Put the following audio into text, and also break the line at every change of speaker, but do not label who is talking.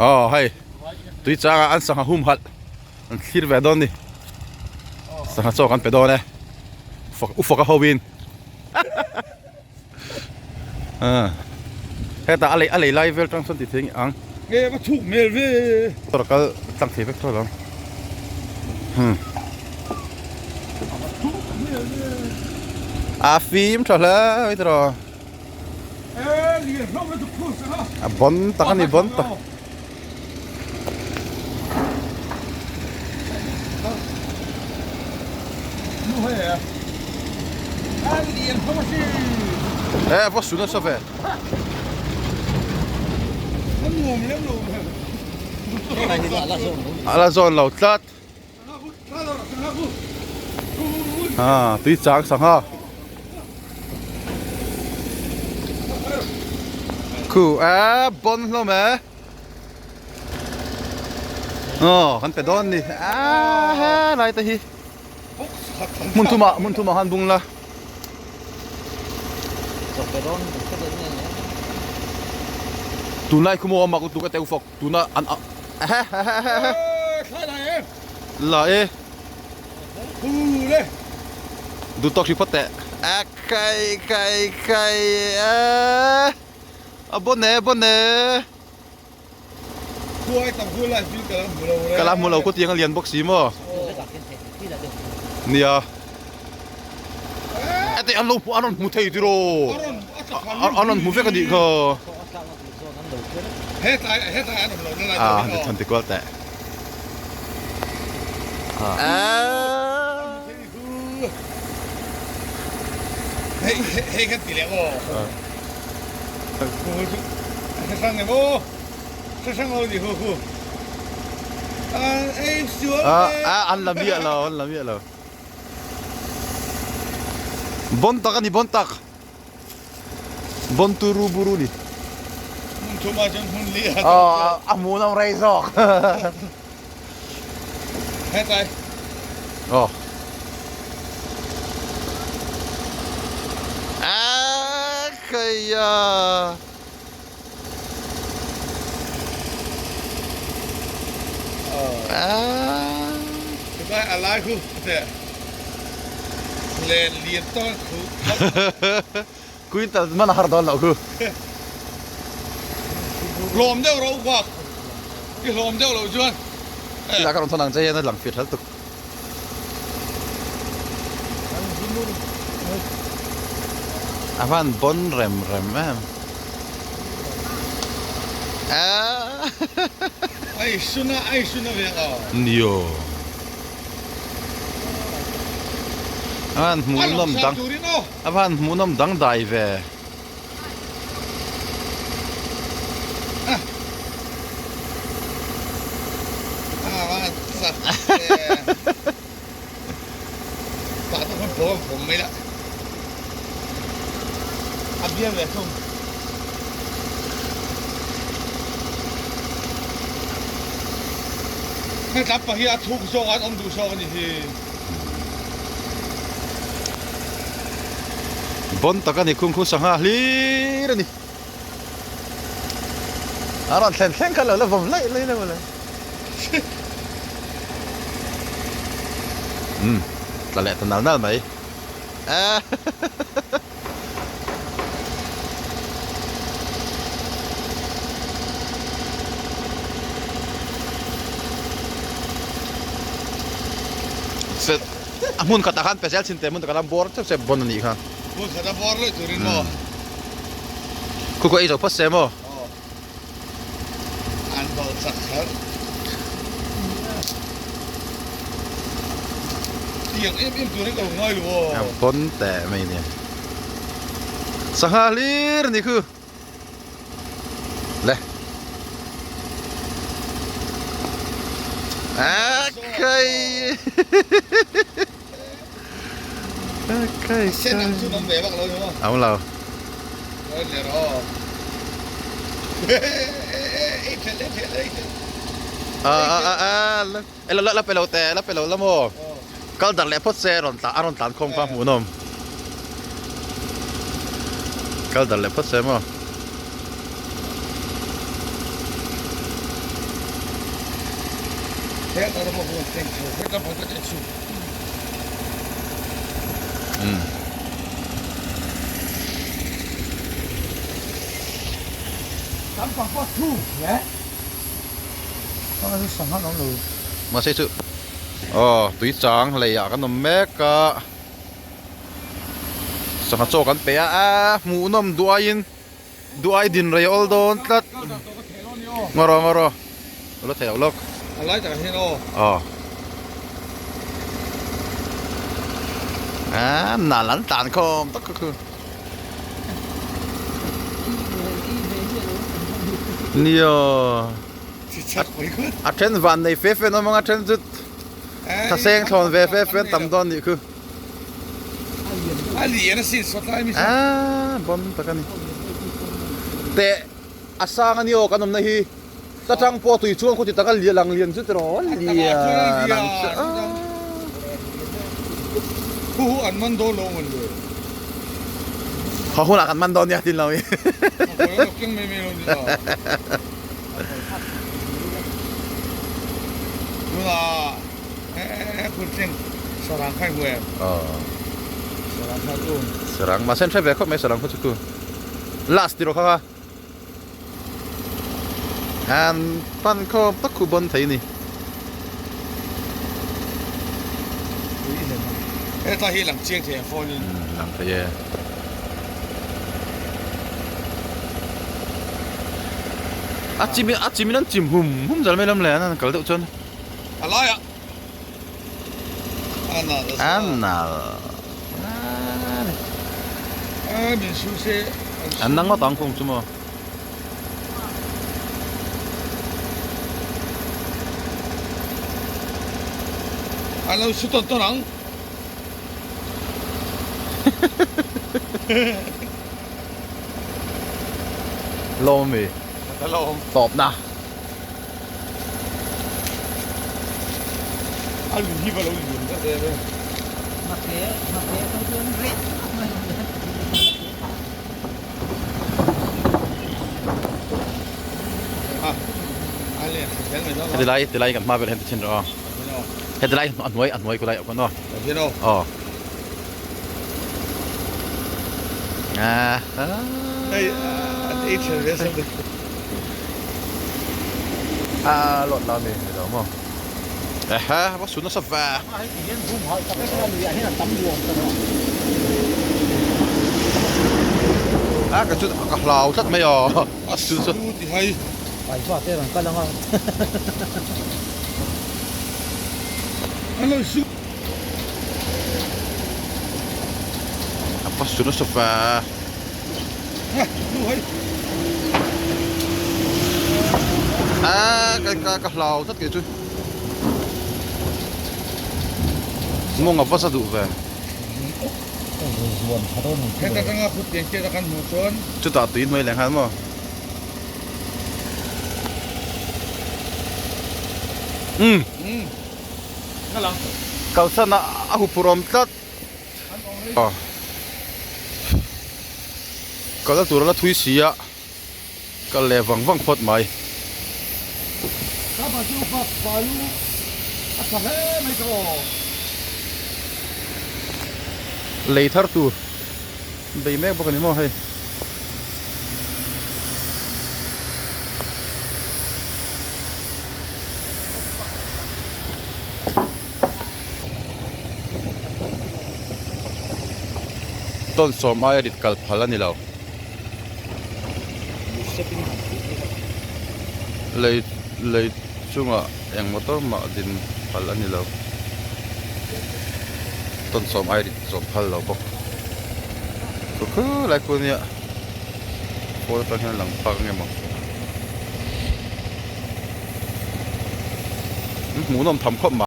Aw hei tui changa an sangha hum halh an thlir ve dawn ni sangha chaw kan pe dawn e fak u faka ho in hetah a lei a lei lai vel tang sawn ti thei ang
nge va chhuk hmel ve
motor kal tlang thei vek tho lo hmm a fim tha hle mai tiraw A bon tak a ni bon tak. E va su nasa ve. A la zawn lo tlat. À, tui chang sangha. Khu a bon hlawm e. Aw, kan pe dawn ni. A he lai te hi. Hmun thumah, hmun thumah khan bung la. Tunlai khu maw a mak lutuk a teu fawk. Tuna an a he he he he he la e duh tawk hri phawt teh a kai kai kai a a bon e bon e ka la hmu lo khawtiang a lian bawk si maw nia a teh an lo an rawn hmu thei tiraw an rawn hmu vek a nih kha. Ah, han ti than ti kual teh. Ah.
Hei kan ti leh aw. Hrang em aw. Hrang lo ni hu hu. Ei sual.
Ah, an la miah lo, an la miah lo. Bon tak ani, bon tak. Bon turu buru ni.
Hmun thuma chuan hmun li a
Aw a hmuh nawm rei zawk.
Hetlai.
Aw. A khaia.
Hetlai a lai khu te. Len lian tawk khu.
Quintal man a har dawn loh khu.
Hlawm deuh ro bak. I hlawm deuh loh chuan.
Chutah ka rawn thawn ang che hian a lang fiah ṭhal tuk. A van bon rem rem em.
Ai suna ai suna ve a.
Nio. A van hmuhnawm dang a van hmuhnawm dang dai ve. Bon tak a ni khung khu sangha hlir a ni. A rawn thlen thleng kha lo la vawm laih laih lo le. Umm tla leh ta nal nal mai. Set a hmun khatah khan pe zel chin teh hmun takah khan bawr cheuh cheuh bawn a nih kha.
Hmun khata bawr leh turin maw?
Khu khu ei zo phawt se maw?
An bawlh chak kher. Tiang em em turin ka lo ngai lo aw.
A pawn teh mai nia. Sangha hlir a ni khu. Le. A kai. A kai.
Sen ang chu awm ve vak lo ni maw?
Awm lo. La pe lo teh, la pe lo la maw? Kal darh leh phawt se a rawn tlan a rawn tlan khawm kha hmuhnawm. Kal darh leh phawt se maw? Mahse chu aw tui chang lei ah kan awm mek a sangha chaw kan pe a a hmuhnawm duaiin Duai din rei awl dawn tlat. Ngaw rawh ngaw rawh. Ka la thei loh lawk.
A lai takah hian aw.
Aw. Ah, nal an tlan khawm tak khu khu. Nio. A then van nei fe fe an awm ang a then chu thaseng thlawn ve fe fe an tam dawn nih khu.
A lian a sin sawt lai mi
chu. Ah bon tak a ni. Teh a sang a ni aw kan awmna hi. Ta tang pawh tui chuang khaw ti tak a lian lang lian chu tiraw a lian ang chu ah.
Hu hu an man dawn lo ngan le.
Khaw hunah kan man dawn nia tin lo hi.
Khaw lo keng mai mai lo ni a. Tunah.
Sarang mahse an hre ve khawp mai sarang khaw chu ku last tiraw kha kha an pan khawm tak khu bawn thei a ni.
Hetlai hi lang chiang thei ang phone in.
Lang thei e. A chim a chim in an chim hum hum zal mai lam le an kal deuh chuan.
A laiah a
nal
a min su se
an na ngawt ang kawng chu maw.
An lo su tawn tawn ang.
Lawm ami?
Ka lawm.
Tawpna.
A lui hi va lo lian zat em e.
Heti lai ti lai kan hma vel hian ti chhin rawh aw. Heti lai a hnuai a hnuai kulai ah khuan aw. Aw. A lawt la mi ni lo maw ehe va su nasa ve a ka chu ka hlau tlat mai aw a su chu a va su nasa ve. Ah ka ka ka hlau tlat kei chu mawng a va za duh ve chutah tui hnuai leh nghal maw umm kalsan a a huphurh awm tlat. Kalna tur a la thui si a, kal leh vang vang phawt mai. Lei thar tur bei mek bawk a ni maw hei. Tawn sawm aia rit kal phal a ni lo. Lei lei chungah eng motor mah din phal a ni lo. Tawn sawm aia rit zawm phal lo bawk. Khu khu lai khu nia pawl atang hian a lang phak ang emaw. Hmuhnawm tham khawp mai.